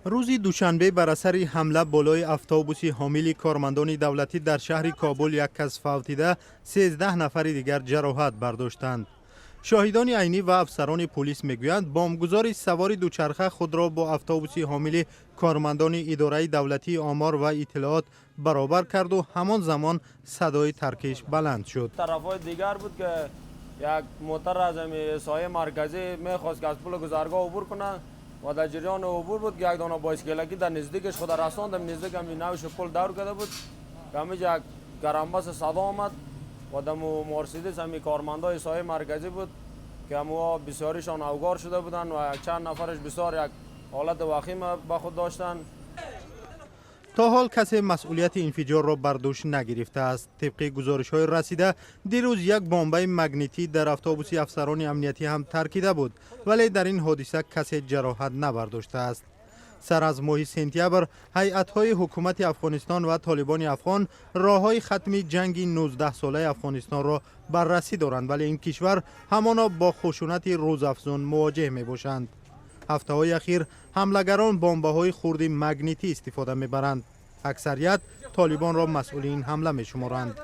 Рӯзи душанбе бар асари ҳамла болои автобуси ҳомили кормандони давлатӣ дар шаҳри Кобул як кас фавтида, 13 нафари дигар ҷароҳат бардоштанд. Шоҳидони айнӣ ва афсарони пулис мегӯянд, бомбгузори савори дучарха худро бо автобуси ҳомили кормандони Идораи давлатии омор ва иттилоот баробар карду ҳамон замон садои таркиш баланд шуд. Тарафҳои дигар буд, ки як мотор аз соҳаи марказӣ мехост, ки аз пули гузаргоҳ убур кунад, ва дар ҷараёни убур буд, ки як дона байсикелакӣ дар наздикаш худа расонд. Наздик ҳами навши пул давр карда буд, ки ҳамиҷа як гарамбас садо омад ва дар Мерседес ҳами кормандои соҳаи марказӣ буд, ки ҳамуҳо бисёришон авгор шуда буданд ва чанд нафараш бисёр як ҳолати вахим ба худ доштанд. То ҳол касе масъулияти инфиҷорро бар дӯш нагирифтааст. Тибқи гузоришҳои расида, дирӯз як бомбаи магнитӣ дар автобуси афсарони амниятӣ ҳам таркида буд, вале дар ин ҳодиса касе ҷароҳат набардоштааст. Сар аз моҳи сентябр ҳайатҳои ҳукумати Афғонистон ва Толибони афғон роҳҳои хатми ҷанги 19-солаи Афғонистонро баррасӣ доранд, вале ин кишвар ҳамоно бо хушунати рӯзафзун мувоҷеҳ мебошанд. Ҳафтаҳои ахир ҳамлагарон бомбаҳои хурди магнитӣ истифода мебаранд. Аксарият Толибонро масъули ин ҳамла мешуморанд.